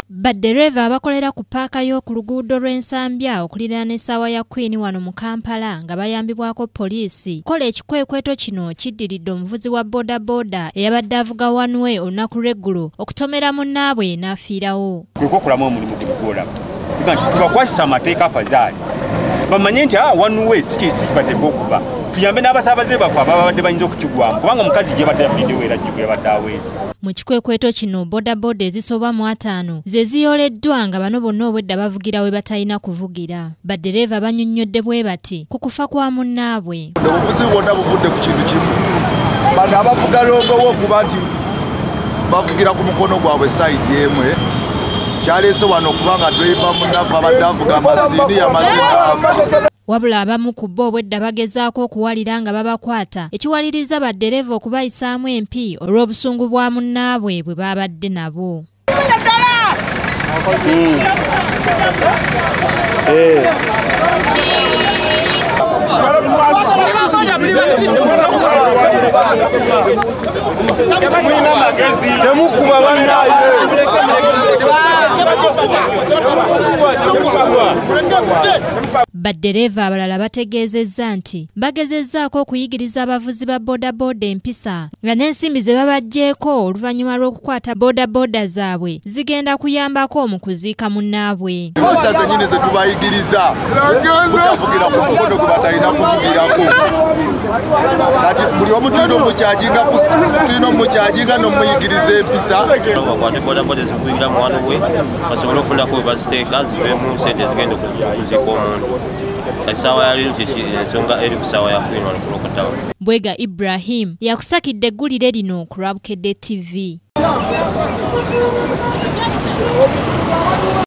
Baddereeva abakolera ku ppaaka y'oku luguudo lw'Ensambya okuliraana essaawa ya Queen wano mu Kampala nga bayambibwako poliisi kola ekikwekweto kino kiddiridde omuvuzi wa boodabooda eyabadde avuga one way olunaku lw'eggulo okutomera munnaabwe n'afiirawo. Kwekokolamu omulimu guno gw'olaba nti tubakwasisa amateeka afazaali bamanye nti one way si kibateeka okuba tuyambe n'abasaabaze baffe ababadde bayinza okukigwamu kubanga omukazi gye badde yafiiriddewo era jjuko yabadde aweesa. Mu kikwekweto kino boodabooda ezisoba mu 50 ze ziyooleddwa nga bano bonna obwedda bavugira we batalina kuvugira. Baddereeva bannyonnyodde bwe bati ku kufa kwa munnaabwe. Obuzibu bwonna buvudde ku kintu kimu, bano abavuga longowo okuba nti bavugira ku mukono gwabwe sayidi emwe kyaleese wano okubanga ddereeva munnaffe abadde avuga amasiini yamaze n'afa. Wabula abamu ku bo obwedda bagezaako okuwalira nga babakwata ekiwaliriza baddereeva okubayisaamu empi olw'obusungu bwa munnaabwe bwe babadde nabo. Baddereeva abalala bategeezezza nti bagezezzaako okuyigiriza abavuzi ba boodabooda empisa nga n'ensimbi ze babaggyeeko oluvannyuma lw'okukwata boodabooda zaabwe zigenda kuyambako mu kuziika munnaabwe. Empisa zennyini ze tubayigiriza butavugira ku mukono gwe batalina kuvugirako. Kati buli omu tulina omukyajinga n'omuyigiriza empisa. Bakwate boodabooda ezikuvugira mu one way basobole okufunako we baziteeka ziveemu ssente ezigenda okuziika omuntu. Essaawa ya leero ensonga eri ku ssaawa ya Queen wano ku Local Town. Bwega Ibrahim yakusakidde eggulire lino ku Lwabukedde TV.